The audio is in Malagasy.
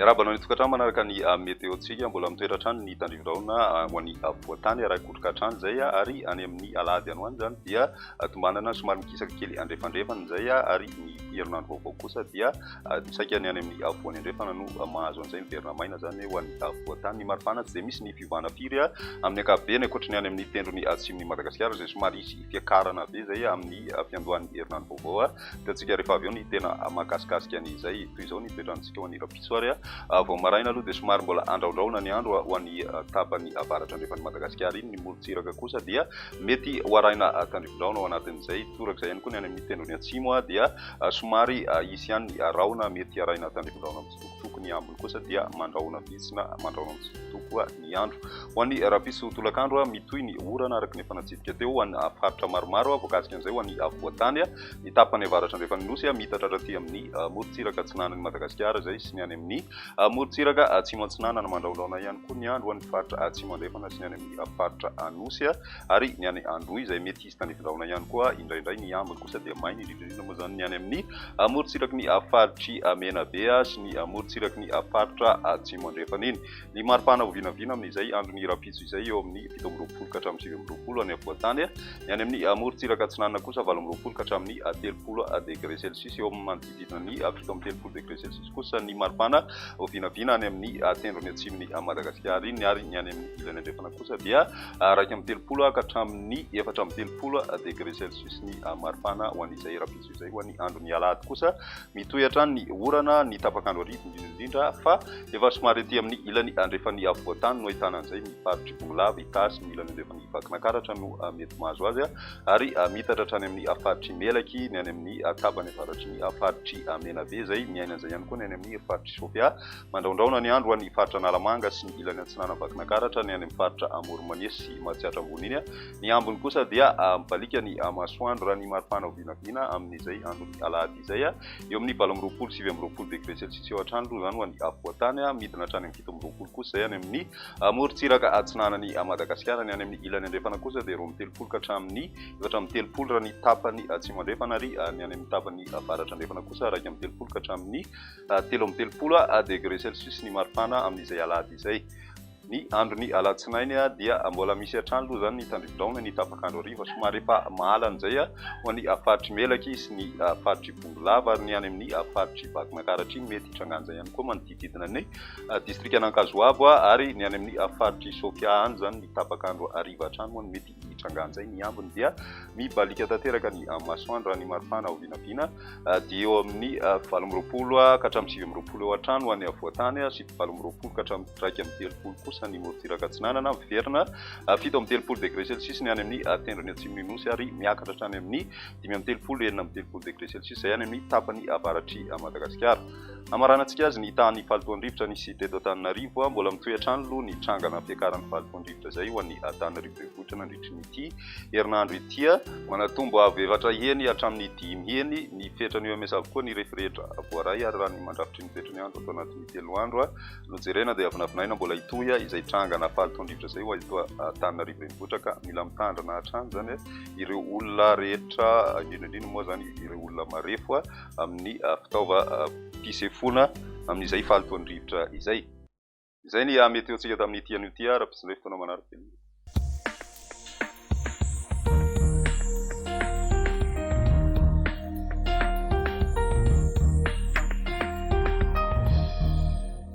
Miarahaba anao any an-tokantrano manaraka ny météo-ntsika. Mbola mitoetra hatrany ny tandrivindrahona ho an'ny afovoan-tany ara-kotroka hatrany izay ary any amin'ny alahady any ho any izany dia tombanana somary mikisaka kely andrefandrefana izay ary ny herinandro vaovao kosa dia saika ny any amin'ny afovoany andrefana no mahazo an'izay miverina maina izany ho an'ny afovoan-tany. Ny maripana tsy dia misy ny fiovana firy amin'ny ankapobeny ankoatry ny any amin'ny tendrony atsimon'i Madagasikara izay somary hisy fiakarana be izay amin'ny fiandohan'ny herinandro vaovao. Hitantsika rehefa avy eo ny tena mahakasikasika an'izay. Toy izao ny toetrantsika ho an'ny rahampitso ary vao maraina aloha dia somary mbola andraondraona ny andro ho an'ny tapany avaratra andrefan'i Madagasikara iny. Ny morontsiraka kosa dia mety ho arahina tandrifindraona ao anatin'izay. Torak'izay ihany koa ny any amin'ny tendrony atsimo dia somary hisy ihany ny rahona mety arahina tandrifindraona mitsitokotoko. Ny ambiny kosa dia mandrahona vitsy na mandrahona mitsitokotoko ny andro. Ho an'ny rahampitso tolakandro, mitohy ny orana araka ny efa natsidika teo ho an'ny faritra maromaro voakasika an'izay ho an'ny afovoan-tany. Ny tapany avaratra andrefan'ny Nosy miitatra hatraty amin'ny morontsiraka atsinanan'i Madagasikara izay sy ny any amin'ny morontsiraka atsimo atsinanana. Mandrahondrahona ihany koa ny andro ho an'ny faritra atsimo andrefana sy ny any amin'ny faritra Anosy ary ny any Androy izay mety hisy tandrifindrahona ihany koa indraindray. Ny ambiny kosa dia maina indrindra indrindra moa izany ny any amin'ny morontsiraky ny faritr'i Menabe sy ny morontsiraky ny faritra atsimo andrefana iny. Ny maripana ho vinavina amin'izay andron'ny rahampitso izay eo amin'ny 27 ka hatramin'ny 29 any afovoan-tany. Ny any amin'ny morontsiraka atsinanana kosa 28 ka hatramin'ny 30 degré celsius. Eo amin'ny manodididina ny 37 degré celsius kosa ny maripana ho vinavina any amin'ny tendrony atsimon'i Madagasikara iny ary ny any amin'ny ilany andrefana kosa dia 31 ka hatramin'ny 34 degré celsius ny maripana ho an'izay rahampitso izay. Ho an'ny andron'ny alahady kosa mitohy hatrany ny orana, ny tapak'andro hariva indrindra indrindra fa Efa somary aty amin'ny ilany andrefan'ny afovoan-tany no ahitana an'izay, ny faritr'i Bongolava, Itasy, ny ilany andrefan'i Vakinankaratra no mety mahazo azy ary miitatra hatrany amin'ny faritr'i Melaky, ny any amin'ny tapany avaratry ny faritr'i Menabe izay miaina an'izay ihany koa ny any amin'ny faritr'i Sofia. Mandrahondrahona ny andro ho an'ny faritra Analamanga sy ny ilany atsinanan'i Vakinankaratra, ny any amin'ny faritra Amoron'i Mania sy Matsiatra Ambony iny. Ny ambiny kosa dia mibaliaka ny masoandro raha ny maripana ho vinavina amin'izay andron'ny alahady izay. Eo amin'ny 28 29 degré celsius eo hatrany aloha izany ho an'ny afovoan-tany, midina hatrany amin'ny 27 kosa izay any amin'ny morontsiraka atsinanan'i Madagasikara. Ny any amin'ny ilany andrefana kosa dia 32 ka hatramin'ny 34 raha ny tapany atsimo andrefana ary ny any amin'ny tapany avaratra andrefana kosa 31 ka hatramin'ny 33 degré celsius ny maripana amin'izay alahady izay. Ny andron'ny alatsinainy dia mbola misy hatrany aloha izany ny tandrifindrahona ny tapak'andro hariva somary efa mahalana izay ho an'ny faritr'i Melaky sy ny faritr'i Bongolava ary ny any amin'ny faritr'i Vakinankaratra iny mety hitrangan'izay ihany koa manodidididina ny distrikan'Ankazoabo ary ny any amin'ny faritr'i Sofia any izany ny tapak'andro hariva hatrany moa no mety hitrangan'izay. Ny ambiny dia mibaliaka tanteraka ny masoandro raha ny maripana ao vinavina dia eo amin'ny 28 ka hatramin'ny 29 eo hatrany ho an'ny afovoan-tany sy 28 ka hatramin'ny 31 kosa ny morontsiraka atsinanana. Miverina 37 degré celsius ny any amin'ny tendrony atsimon'ny Nosy ary miakatra hatrany amin'ny 35 36 degré celsius izay any amin'ny tapany avaratr'i Madagasikara. Hamaranantsika azy ny tahan'ny fahalotoan-drivotra nisy teto Antananarivo. Mbola mitohy hatrany aloha ny trangana fiakaran'ny fahalotoan-drivotra izay ho an'ny Antananarivo Renivohitra nandritry ny ity herinandro ity. Manatombo avo efatra heny hatramin'ny dimy heny ny fetran'ny OMS avokoa ny refy rehetra voaray ary raha ny mandrafitry ny toetry ny andro ato anatin'ny telo andro no jerena dia vinavinaina mbola hitohy izay trangana fahalotoan-drivotra izay ho eto Antananarivo Renivohitra ka mila mitandrina hatrany izany ireo olona rehetra indrindra indrindra moa izany ireo olona marefo amin'ny fitaovam-pisefoana amin'izay fahalotoan-drivotra izay. Izay ny météo-ntsika tamin'ity anio ity, rahampitso indray fotoana manaraka.